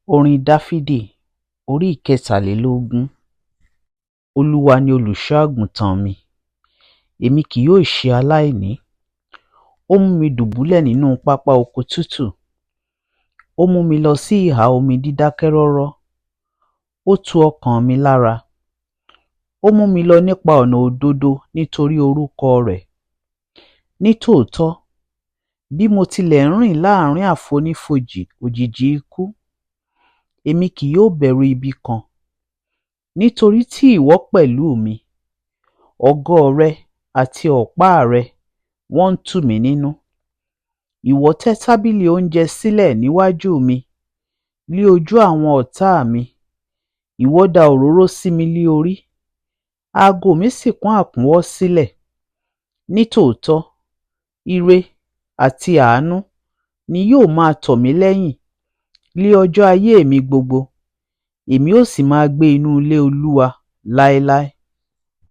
Orin Dáfídì orí ìkẹtàlélógún. Olúwa ni olùṣọ́ àgùntàn mi, èmi kì yóò ṣe aláìní. Ó mú mi dùbúlẹ̀ nínú pápá oko tútù. Ó mú mi lọ sí ìhà omi dídákẹ́ rọ́rọ́. Ó tu ọkàn mi lára. Ó mú mi lọ nípa ọ̀nà òdodo nítorí orúkọ rẹ̀. Nítòótọ́, bí mo tilẹ̀ ń rìn láàrín àfonífojì òjìji ikú, èmi kì yóò bẹ̀rù ibi kan, nítorí tí ìwọ pẹ̀lú mi, ọ̀gọ rẹ àti ọ̀pá rẹ wọ́n ń tù mí nínú. Ìwọ tẹ́ tábìlì oúnjẹ sílẹ̀ níwájú mi lí ojú àwọn ọ̀tá mi. Ìwọ da òróró sí mi lí orí, aago mi sì kún àkúnwọ́ sílẹ̀. Nítòótọ́, ire àti àánú ni yóò máa tọ̀ mí lẹ́yìn lí ọjọ́ ayé mi gbogbo, èmi ó sì máa gbé inú ilé Olúwa láéláé.